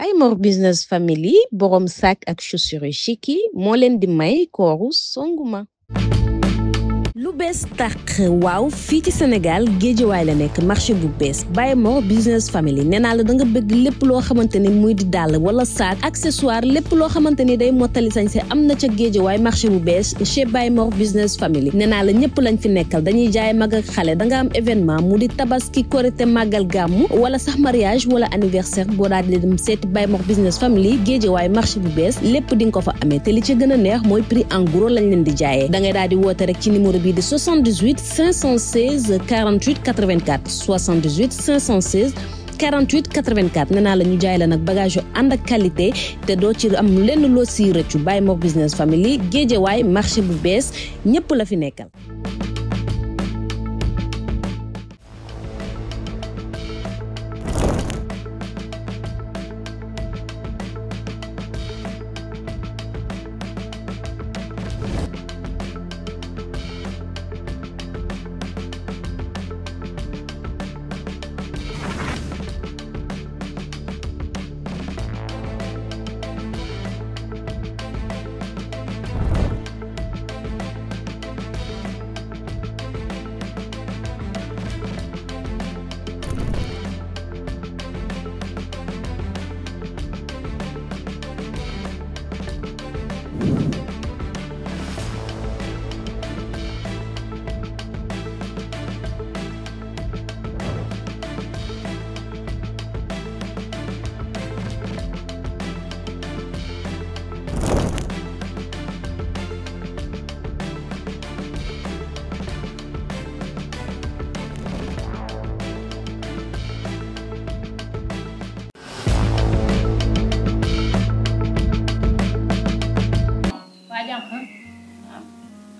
Baye Mor Business Family borom sac ak chaussures chic yi moo leen di may kooru Sanguma. lu bees tax waaw fii ci Sénégal Géejawaay la nekk marché bu bees Baye Mor Business Family nee naa la da nga bëgg lépp loo xamante ni muy di dàll wala sac accessoire lépp loo xamante ni day mottali sañse am na ca Géejawaay marché bu bees chez Baye Mor Business Family nee naa la ñëpp lañ fi nekkal dañuy jaay mag ak xale da nga am événement mu di tabaski korité màggal gàmmu wala sax mariage wala anniversaire boo daal di dem seeti Baye Mor Business Family Géejawaay marché bu bees lépp di nga ko fa amee te li ci gën a neex mooy prix en gros lañ leen di jaayee da ngay daal di woote rek ci numéro bi de 78 516 48 84 78 516 48 84 nee naa la ñu jaay la nag bagage yu ànd ak qualité te doo ci am lenn loo siy rëccu Baye Mor Business Family Géejawaay marché bu bees ñëpp la fi nekkal.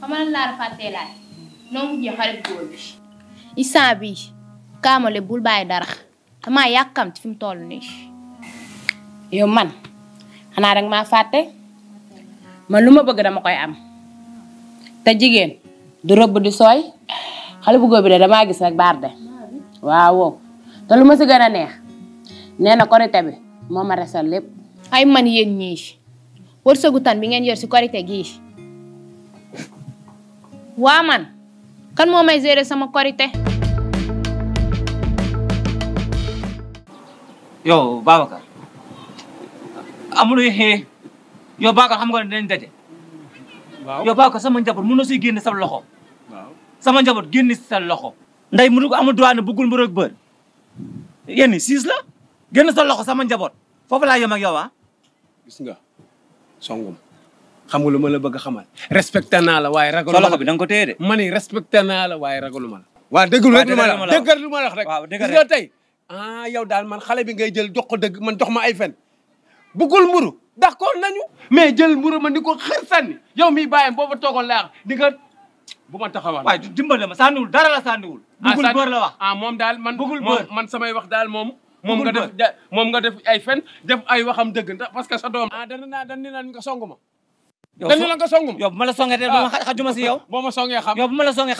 xamal laa fàttee laay noo mujjee xarit góor bi instant bi kaamale bul bàyyi dara dama yàkkamti fi mu toll nii. yow man xanaa danga maa fàtte man lu ma bëgg dama koy am te jigéen du rëbb di sooy xale bu góor bi de damaa gis rek baar de waaw te lu ma si gën a neex nee na korité bi moo ma resal lépp. ay man yéen ñii wërsëgu tan bi ngeen yor si korité gii waa man kan moo may gérer sama korité. yow Babacar amul xee yow Babacar xam nga ne dinañ daje. waaw yow Babacar sama njaboot mën na siy génne sa loxo. waaw sama njaboot génne si sa loxo. nday mënu ko amul droit ne bëggul mburu ak bër yéen siis la génn sa loxo sama njaboot foofu laa yem ak yow ah. gis nga Sanguma xam nga lu ma la bëgg a xamal respecté naa la waaye ragalu sa loxo bi da nga ko téye de. ma ni respecté naa la waaye ragalu ma la. waaw dëggul rek lu ma la dëggal lu ma la wax rek. waaw gis nga tey yow daal man xale bi ngay jël jox ko dëgg man jox ma ay fen bëggul mburu d'accord nañu mais jël mburu man di ko xër sànni yow miy bàyyam booba toogoon laax di nga bu ma taxawal. waaye dimbale ma sànniwul dara la sànniwul. bëggul bër la wax moom daal man bëggul bër man samay wax daal moom nga def ay fen def ay waxam dëgg ndax parce que sa doom dani naan nga songu ma dani la nga songu ma yow bu ma la songee de xajuma si yow boo ma songee xam yow bu ma la songee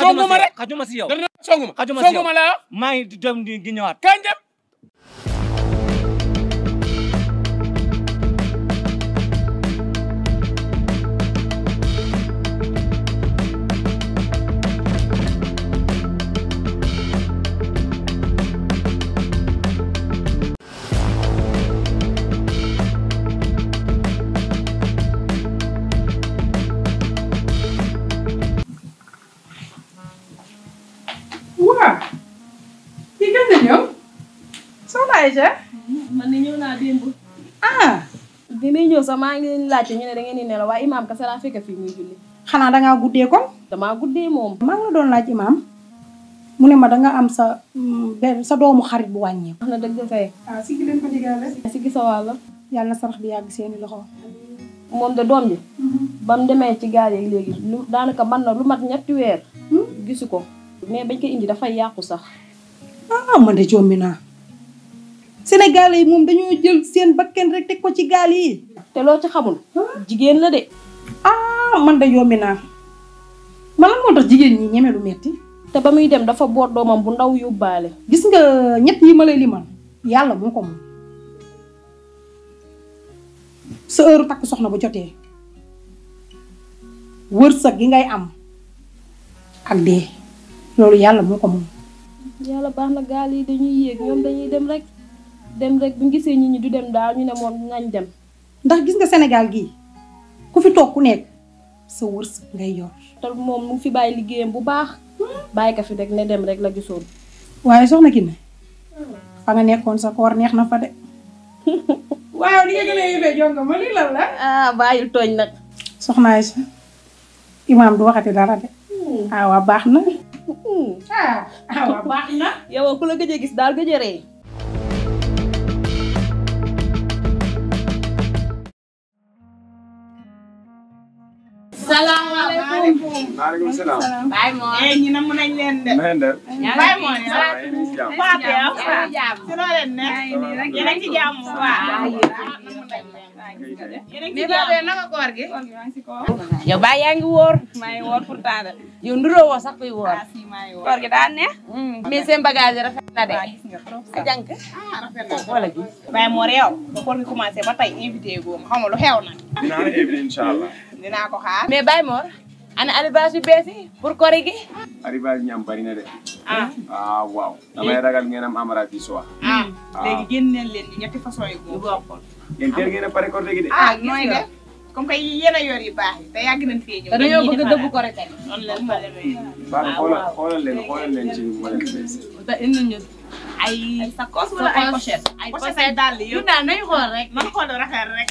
xajuma si yow dani la songu ma la maa ngi dem di ñëwaat kañ dem man ni ñëw naa démb. bi muy ñëw sax maa ngi leen laajte ñu ne da ngeen di nelaw waaye imaam kese laa fekk fii muy julli. xanaa dangaa guddee kon. damaa guddee moom. maa ngi la doon laaj imaam mu ne ma danga am sa doomu xarit bu wàññeeku. wax na dëgg fay. si gi leen ko digaale. si gisa wàlla. yàlla na sarax bi yàgg seeni loxo. moom de doom ji. ba mu demee ci gaal yi léegi daanaka man na lu mat 3 weer. gisu ko mais bañ ko indi dafay yàqu sax. man de jombi naa. Sénégalais yi moom dañoo jël seen bakken rek teg ko ci gaal yi. te loo ci xamul. jigéen la de. man de yombi naa. man lan moo tax jigéen ñi ñeme lu metti. te ba muy dem dafa boot doomam bu ndaw yóbbaale. gis nga ñett yi ma lay limal yàlla moo ko moom. sa heure takk soxna bu jotee wërsëg gi ngay am ak dee loolu yàlla moo ko moom. yàlla baax na gaal yi dañuy yéeg ñoom dañuy dem rek bu ñu gisee nit ñi du dem daal ñu ne moom nañ dem. ndax gis nga Sénégal gii ku fi toog ku nekk sa wërsëg ngay yor. te moom mu fi bàyyi liggéeyam bu baax bàyyi ka fi rek ne dem rek la gisoon. waaye soxna ki ne fa nga nekkoon sa koor neex na fa de. waaw li nga gën a yëbee jonga ma lii lan la. bàyyil tooñ nag. soxna Aïcha imaam du waxati dara de. waaw baax na. waaw baax na. yow ku la gëj a gis daal gëj a rey. salaamaaleykum. maaleykum salaam. Baye Mor. ñi na mën nañ leen de. na ngeen def. Baye Mor. Fatou yow. si loo leen ne. yéen a ngi ci jàmm. waaw. mais Baye naka koor gi. yow Baye yaa ngi wóor. maa ngi woor pourtant de. yow nduroo woo sax kuy wóor. koor gi daa neex. mais seen bagage rafet na de. gis nga trop a jànk. rafet na. wala gi. Baye Mor yow ba koor gi commencé ba tey invité goo ma xam nga lu xew nag. dinaa la invité incha allah. dinaa ko xaar. mais Baye Mor ana alibase yu bees yi pour koor gi. arrivage ñi am bari na de. ah waaw. damay ragal ngeen am amara ci soir. léegi génn leen leen di ñetti façon yi góob. yéen teel ngeen a pare ko léegi de. nooy def comme que yéen a yor yu baax yi te yàgg nañ fee ñëw. te dañoo bëgg a dëbb koor tey. noonu leen fa demee. xoolal leen ci modèle bees. te indi ñu ay sakos wala ay pochette. ay pochette ay dàll yëpp. yu daal nañu xool rek. man xool rafet rek.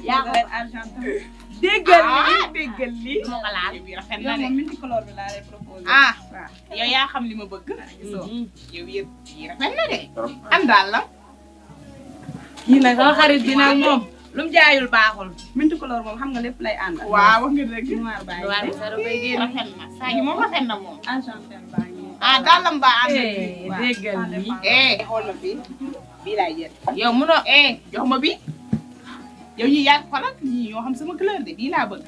yaa ko argentin. déggal lii déggal lii. moo ko laal. bi rafet na de. multicolore bi laa lay proposé. waaw yow yaa xam li ma bëgg. gisoo yow yëpp yi rafet na de. am daal la. kii nag sama xarit bi nag moom lu mu jaayul baaxul. multicolore moom xam nga lépp lay ànd. waaw wax nga dëgg. noir bàyyi. waaw sa rafet génn. rafet na saa yi moom rafet na moom. argentin baa ngi. dàllam ba ànd. déggal lii. xool ma fii bii laay jël. yow munoo. jox ma bi yow ñii yaa ko xoolal ñii ñoo xam sama couleur de bii laa bëgg.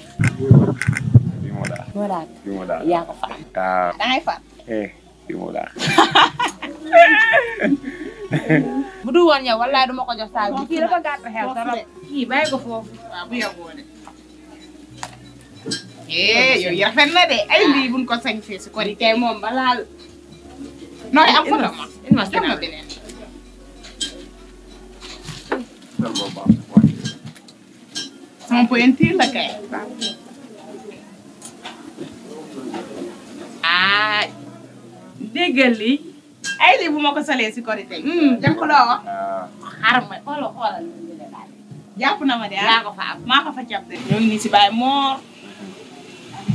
bii moo daal. moo daal bii moo daal. yaa ko fa. ah. da ngay far. bii moo daal. bu dul woon yow wallaay duma ko jox saa bi kii dafa gàtt xel trop. kii bàyyi ko foofu. waaw bu yàggoo de. yow yi rafet na de ay lii buñ ko sañ fee si kori tey moom ba laal. nooy am photo ma. jox ma beneen. sama pointure la kay. déggal lii. ay lii bu ma ko solee si kori tey. dem ko loo wax. xaaral ma xoolal. jàpp na ma de yaa ko fa am. maa ko fa jàpp de. ñoo ngi nii si Baye Mor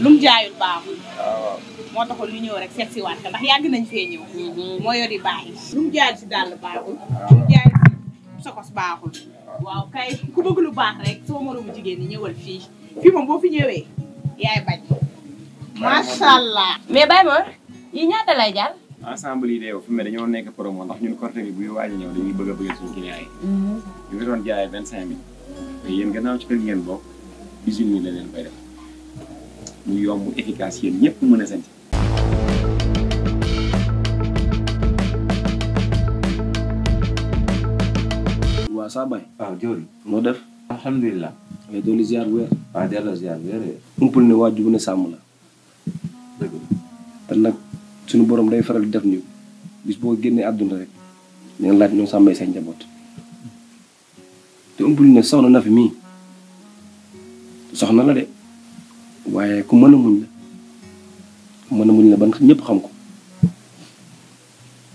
lu mu jaayul baaxul. moo taxul ñu ñëw rek seet si waat ndax yàgg nañ fee ñëw. moo yor yi baax yi. lu mu jaayul si dàll baaxul. lu mu jaayul si sokos baaxul. waaw kay ku bëgg lu baax rek sama moromu jigéen ñi ñëwal fii. fii moom boo fi ñëwee yaay bañ. macha allah. mais Baye Mor yi ñaata lay jàll. ensemble yi de yow fi mu ne dañoo nekk promo ndax ñun corté bi buy waaj a ñëw dañuy bëgg a bëgg suñu client yi. ñu ngi doon jaayee 25000. mais yéen gannaaw ci kër ngeen bokk 18000 la leen koy def mu yomb efficace yéen ñëpp mën a sant. waa saa bay waaw Diori. noo def alhamdulilah. ngay doon ziar wér waaw delloo ziar wér. umpul ne waaju bu ne sàmm la dëgg te nag suñu borom day faral di def ni bis boo génnee àdduna rek dina laaj ñoo sàmmee seen njaboot te umpul ne soxna na fi mii soxna la de waaye ku mën a muñ la ku mën a muñ la ban ñëpp xam ko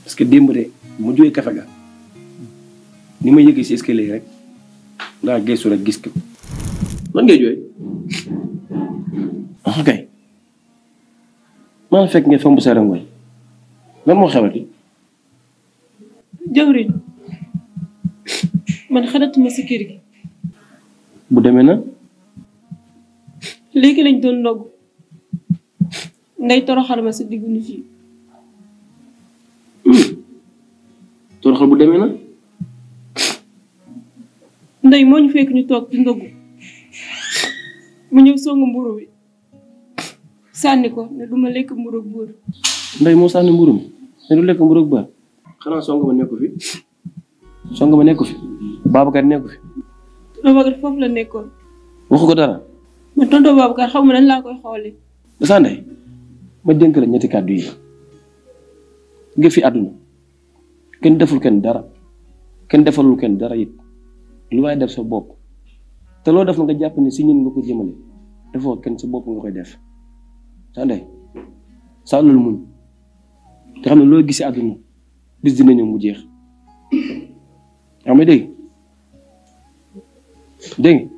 parce que démb de mu jógee kafe ga ni ma yëgee si escalier rek ndaa geesu rek gis ko lan ngay jooy kay maa fekk ngeen fambu sa rangoñ lan moo xewati jëwriñ man xadatuma si kër gi bu demee na léegi lañ doon ndogg nday toroxal ma si diggu nit yi toroxal bu demee na nday moo ñu fekk ñu toog ci ndogg mu ñëw songu mburu bi sànni ko ne duma lekk mburu ak buur nday moo sànni mburu mi ne du lekk mburu ak baar xanaa song ma nekku fi Babacar nekku fi Babacar foofu la nekkoon. waxu ko dara. ma tonton Babacar xaw ma dañ laa koy xooli. Sa ndey ma dénk la ñetti kàddu yi nga fi àdduna kenn deful kenn dara kenn defalul kenn dara it lu waaye def sa bopp te loo def na nga jàpp ni si ñun nga ko jëmale defoo kenn sa bopp nga koy def Sa ndey saa loolu muñ te xam ne loo gis si àdduna bis dina ñëw mu jeex yaa may dégg dégg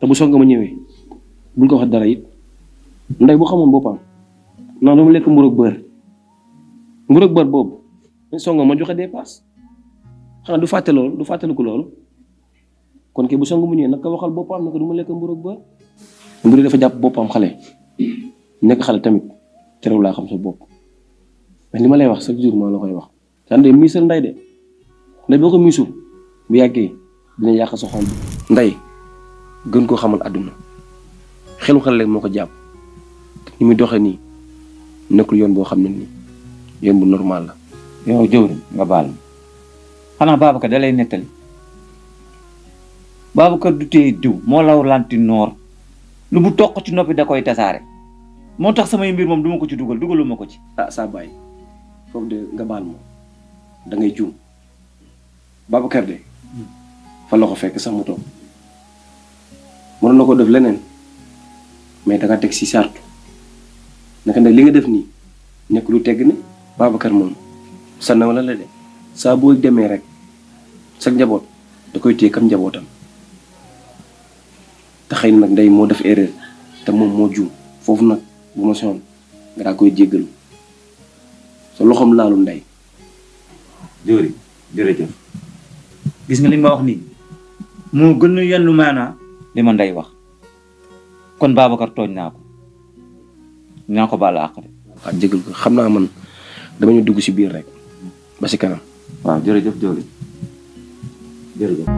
te bu songa ma ñëwee buñ ko wax dara it ndey bu xamoon boppam ndax dama lekk mburu ak bër boobu songa ma joxe dépasse xanaa du fàtte loolu du fàttaliku loolu kon ke bu songa mu ñëwee naka waxal boppam naka du ma lekk mburu ak bër mburu dafa jàpp boppam xale nekk xale tamit terew laa xam sa bopp mais li ma lay wax chaque jour maa la koy wax Sa ndey miisal nday de nday boo ko miisul bu yàggee dina yàq sa xol nday gën koo xamal àdduna xelu xale rek moo ko jàpp ni muy doxee nii nekkul yoon boo xam ne nii yoon bu normal la. yow jëwriñ nga baal ma xanaa Babacar da lay nettali Babacar du téye diw moo law lanti noor lu bu toq ci noppi da koy tasaare moo tax samay mbir moom duma ko ci dugaluma ko ci. ah saa bàyyi foofu de nga baal ma da ngay juum Babacar de fa la ko fekk sax mu toog mënoon na ko def leneen mais da nga teg si sartu naka nag li nga def nii nekk lu tegg ne Babacar moom sa naw la de saa boo demee rek sa njaboot da koy téye kam njabootam te xëy na nag ndey moo def erreur te moom moo juum foofu nag bu ma sonn nga daa koy jéggalu sa loxoom laalu ndey. jëwriñ jërëjëf gis nga li ma wax nii moo gën a yenn maanaa li ma ndey wax kon Babacar tooñ naa ko ñaa ko baal àq de. waaw jéggal ko xam naa man dama ñu dugg si biir rek ba si kanam. waaw jërëjëf jëwriñ jërëjëf.